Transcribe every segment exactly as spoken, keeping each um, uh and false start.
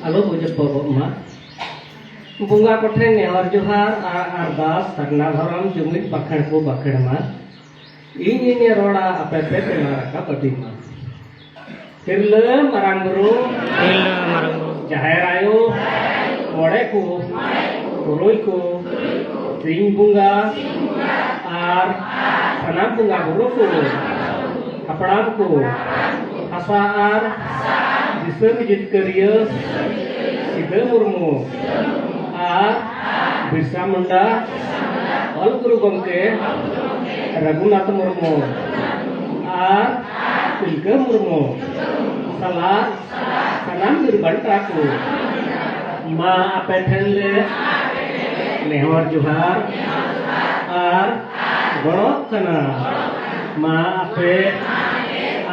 ᱟᱞᱚ ᱵᱚ ᱡᱚᱯᱚᱜᱚᱜ ᱢᱟ᱾ ᱵᱚᱸᱜᱟ ᱠᱚᱴᱷᱮᱱ ᱱᱮᱦᱚᱨ ᱡᱚᱦᱟᱨ ᱟᱨ ᱟᱨᱫᱟᱥ, ᱥᱟᱨᱱᱟ ᱫᱷᱚᱨᱚᱢ ᱡᱩᱢᱤᱫ ᱵᱟᱠᱷᱮᱬ ᱠᱚ ᱵᱟᱠᱷᱮᱬ ᱢᱟ᱾ ᱤᱧ ᱤᱧ ᱨᱚᱲᱟ, ᱟᱯᱮ ᱯᱮ ᱛᱮᱞᱟ ᱨᱟᱠᱟᱵ ᱟᱹᱫᱤᱧ ᱢᱟ᱾ ᱛᱤᱨᱞᱟᱹ ᱢᱟᱨᱟᱝ ᱵᱩᱨᱩ, ᱛᱤᱨᱞᱟᱹ ᱢᱟᱨᱟᱝ ᱵᱩᱨᱩ, ᱡᱟᱦᱮᱨ ᱟᱭᱳ, ᱢᱚᱬᱮ ᱠᱚ, ᱛᱩᱨᱩᱭ ᱠᱚ, ᱥᱤᱧ ᱵᱚᱸᱜᱟ ᱟᱨ ᱥᱟᱱᱟᱢ ᱵᱚᱸᱜᱟ ᱵᱩᱨᱩ ᱠᱚ, ᱦᱟᱯᱲᱟᱢ ᱠᱚ, ᱦᱟᱥᱟ ᱟᱨ ᱫᱤᱥᱚᱢ ᱡᱤᱛᱠᱟᱹᱨᱤᱭᱟᱹ ᱥᱤᱫᱟᱹ ᱢᱩᱨᱢᱩ ᱟᱨ ᱵᱤᱨᱥᱟ ᱢᱩᱱᱰᱟ, ᱚᱞ ᱜᱩᱨᱩ ᱜᱚᱢᱠᱮ ᱨᱟᱹᱜᱷᱩᱱᱟᱛᱷ ᱢᱩᱨᱢᱩ ᱟᱨ ᱛᱤᱞᱠᱟᱹ ᱢᱩᱨᱢᱩ ᱥᱟᱞᱟᱜ ᱥᱟᱱᱟᱢ ᱵᱤᱨ ᱵᱟᱱᱴᱟ ᱠᱚ, ᱢᱟ ᱟᱯᱮ ᱴᱷᱮᱱ ᱞᱮ ᱱᱮᱦᱚᱨ ᱡᱚᱦᱟᱨ ᱟᱨ ᱜᱚᱲᱚᱜ ᱠᱟᱱᱟ᱾ ᱢᱟ ᱟᱯᱮ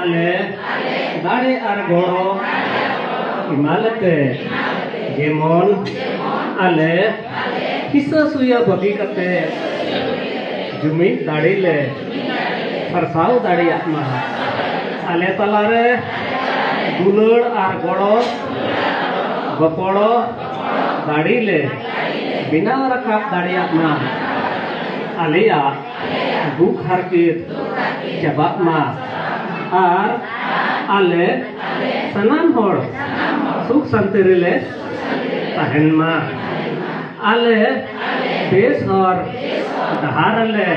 ᱟᱞᱮ ᱫᱟᱲᱮ ᱟᱨ ᱜᱚᱲᱚ ᱮᱢᱟ ᱞᱮᱯᱮ, ᱡᱮᱢᱚᱱ ᱟᱞᱮ ᱦᱤᱥᱟᱹ ᱥᱩᱭᱟᱹ ᱵᱟᱹᱜᱤ ᱠᱟᱛᱮ ᱡᱩᱢᱤᱫ ᱫᱟᱲᱮ ᱞᱮ ᱥᱟᱨᱥᱟᱣ ᱫᱟᱲᱮᱭᱟᱜ ᱢᱟ᱾ ᱟᱞᱮ ᱛᱟᱞᱟᱨᱮ ᱫᱩᱞᱟᱹᱲ ᱟᱨ ᱜᱚᱲᱚ ᱜᱚᱯᱚᱲᱚ ᱫᱟᱲᱮ ᱞᱮ ᱵᱮᱱᱟᱣ ᱨᱟᱠᱟᱵ ᱫᱟᱲᱮᱭᱟᱜ ᱢᱟ᱾ ᱟᱞᱮᱭᱟᱜ ᱫᱩᱠ ᱦᱟᱨᱠᱮᱛ ᱪᱟᱵᱟᱜ ᱢᱟ ᱟᱨ ᱟᱞᱮ ᱥᱟᱱᱟᱢ ᱦᱚᱲ ᱥᱩᱠ ᱥᱟᱱᱛᱤ ᱨᱮᱞᱮ ᱛᱟᱦᱮᱱ ᱢᱟ᱾ ᱟᱞᱮ ᱵᱮᱥ ᱦᱚᱨ ᱰᱟᱦᱟᱨ ᱨᱮᱞᱮ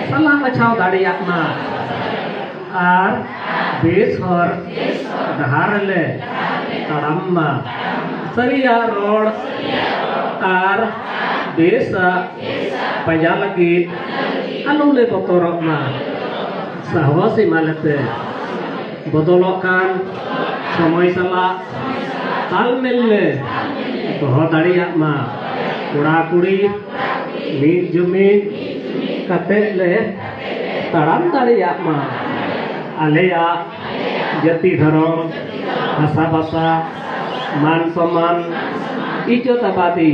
ᱥᱟᱞᱟ ᱵᱟᱪᱷᱟᱣ ᱫᱟᱲᱮᱭᱟᱜ ᱢᱟ ᱟᱨ ᱵᱮᱥ ᱦᱚᱨ ᱰᱟᱦᱟᱨ ᱨᱮᱞᱮ ᱛᱟᱲᱟᱢ ᱢᱟ᱾ ᱥᱟᱹᱨᱤᱭᱟᱜ ᱨᱚᱲ ᱟᱨ ᱵᱮᱥᱟᱜ ᱯᱟᱸᱡᱟ ᱞᱟᱹᱜᱤᱫ ᱟᱞᱚ ᱞᱮ ᱵᱚᱛᱚᱨᱚᱜ ᱢᱟ᱾ ᱥᱟᱦᱚᱥ ᱮᱢᱟ ᱞᱮᱯᱮ᱾ ᱵᱚᱫᱚᱞᱚᱜ ᱠᱟᱱ ᱥᱚᱢᱚᱭ ᱥᱟᱞᱟᱜ ᱛᱟᱞᱢᱮᱞ ᱞᱮ ᱫᱚᱦᱚ ᱫᱟᱲᱮᱭᱟᱜ ᱢᱟ᱾ ᱠᱚᱲᱟ ᱠᱩᱲᱤ ᱢᱤᱫ ᱡᱩᱢᱤᱫ ᱠᱟᱛᱮ ᱞᱮ ᱛᱟᱲᱟᱢ ᱫᱟᱲᱮᱭᱟᱜ ᱢᱟ᱾ ᱟᱞᱮᱭᱟᱜ ᱡᱟᱹᱛᱤ ᱫᱷᱚᱨᱚᱢ, ᱵᱷᱟᱥᱟ ᱵᱷᱟᱥᱟ, ᱢᱟᱱ ᱥᱚᱢᱢᱟᱱ, ᱤᱡᱽᱡᱚᱛ ᱟᱵᱟᱫᱤ,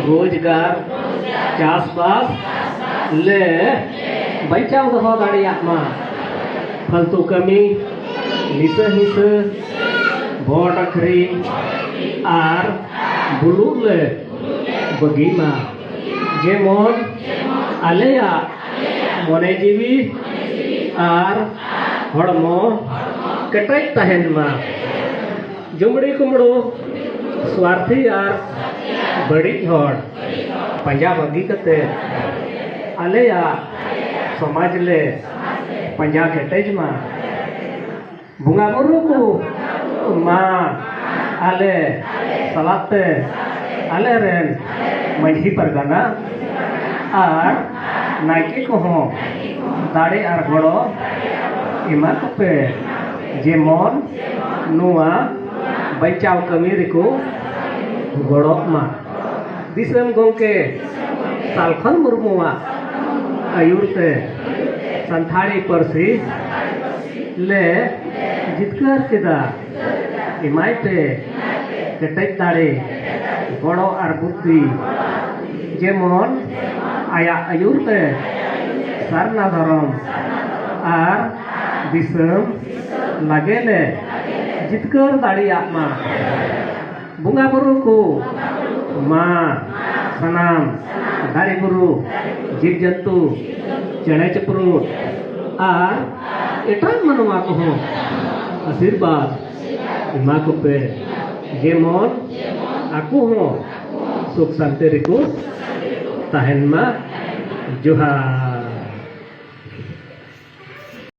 ᱨᱳᱡᱽᱜᱟᱨ, ᱪᱟᱥᱵᱟᱥ ᱞᱮ ᱵᱟᱧᱪᱟᱣ ᱫᱚᱦᱚ ᱫᱟᱲᱮᱭᱟᱜ ᱢᱟ᱾ ᱯᱷᱟᱞᱛᱩ ᱠᱟᱹᱢᱤ, ᱱᱤᱥᱟᱹ ᱦᱤᱥᱟᱹ, ᱵᱷᱳᱴ ᱟᱹᱠᱷᱨᱤᱧ, ᱟᱨ ᱵᱩᱞᱩᱜ ᱞᱮ ᱵᱟᱹᱜᱤ ᱢᱟ᱾ ᱡᱮᱢᱚᱱ ᱟᱞᱮᱭᱟᱜ ᱢᱚᱱᱮ ᱡᱤᱣᱤ ᱟᱨ ᱦᱚᱲᱢᱚ ᱠᱮᱴᱮᱡ ᱛᱟᱦᱮᱱ ᱢᱟ᱾ ᱡᱩᱢᱲᱤ ᱠᱩᱢᱲᱩ, ᱥᱣᱟᱨᱛᱷᱤ ᱟᱨ ᱵᱟᱹᱲᱤᱡ ᱦᱚᱲ ᱯᱟᱸᱡᱟ ᱵᱟᱹᱜᱤ ᱠᱟᱛᱮ ᱟᱞᱮᱭᱟᱜ ᱥᱚᱢᱟᱡᱽ ᱞᱮ ᱯᱟᱸᱡᱟ ᱠᱮᱴᱮᱡ ᱢᱟ᱾ ᱵᱚᱸᱜᱟ ᱵᱩᱨᱩ ᱠᱚ ᱢᱟ ᱟᱞᱮ ᱥᱟᱞᱟᱜ ᱛᱮ ᱟᱞᱮ ᱨᱮᱱ ᱢᱟᱹᱡᱷᱤ ᱯᱟᱨᱜᱟᱱᱟ ᱟᱨ ᱱᱟᱭᱠᱮ ᱠᱚᱦᱚᱸ ᱫᱟᱲᱮ ᱟᱨ ᱜᱚᱲᱚ ᱮᱢᱟ ᱠᱚᱯᱮ, ᱡᱮᱢᱚᱱ ᱱᱚᱣᱟ ᱵᱟᱧᱪᱟᱣ ᱠᱟᱹᱢᱤ ᱨᱮᱠᱚ ᱜᱚᱲᱚᱜ ᱢᱟ᱾ ᱫᱤᱥᱚᱢ ᱜᱚᱢᱠᱮ ᱥᱟᱞᱠᱷᱚᱱ ᱢᱩᱨᱢᱩᱣᱟᱜ ᱟᱹᱭᱩᱨ ᱛᱮ ᱥᱟᱱᱛᱟᱲᱤ ᱯᱟᱹᱨᱥᱤ ᱞᱮ ᱡᱤᱛᱠᱟᱹᱨ ᱠᱮᱫᱟ᱾ ᱮᱢᱟᱭ ᱯᱮ ᱠᱮᱴᱮᱡ ᱫᱟᱲᱮ, ᱜᱚᱲᱚ ᱟᱨ ᱵᱩᱫᱽᱫᱷᱤ, ᱡᱮᱢᱚᱱ ᱟᱭᱟᱜ ᱟᱹᱭᱩᱨ ᱛᱮ ᱥᱟᱨᱱᱟ ᱫᱷᱚᱨᱚᱢ ᱟᱨ ᱫᱤᱥᱚᱢ ᱞᱟᱜᱮ ᱞᱮ ᱡᱤᱛᱠᱟᱹᱨ ᱫᱟᱲᱮᱭᱟᱜ ᱢᱟ᱾ ᱵᱚᱸᱜᱟ ᱵᱩᱨᱩ ᱠᱚ ᱢᱟ ᱥᱟᱱᱟᱢ ᱫᱟᱨᱮ ᱵᱩᱨᱩ, ᱡᱤᱵᱽ ᱡᱚᱱᱛᱩ, ᱪᱮᱬᱮ ᱪᱤᱯᱨᱩᱫ ᱟᱨ ᱮᱴᱟᱜ ᱢᱟᱱᱣᱟ ᱠᱚᱦᱚᱸ ᱟᱥᱤᱨᱵᱟᱫᱽ ᱮᱢᱟ ᱠᱚᱯᱮ, ᱡᱮᱢᱚᱱ ᱟᱠᱚ ᱦᱚᱸ ᱥᱩᱠ ᱥᱟᱱᱛᱤ ᱨᱮᱠᱚ ᱛᱟᱦᱮᱱ ᱢᱟ᱾ ᱡᱚᱦᱟᱨ᱾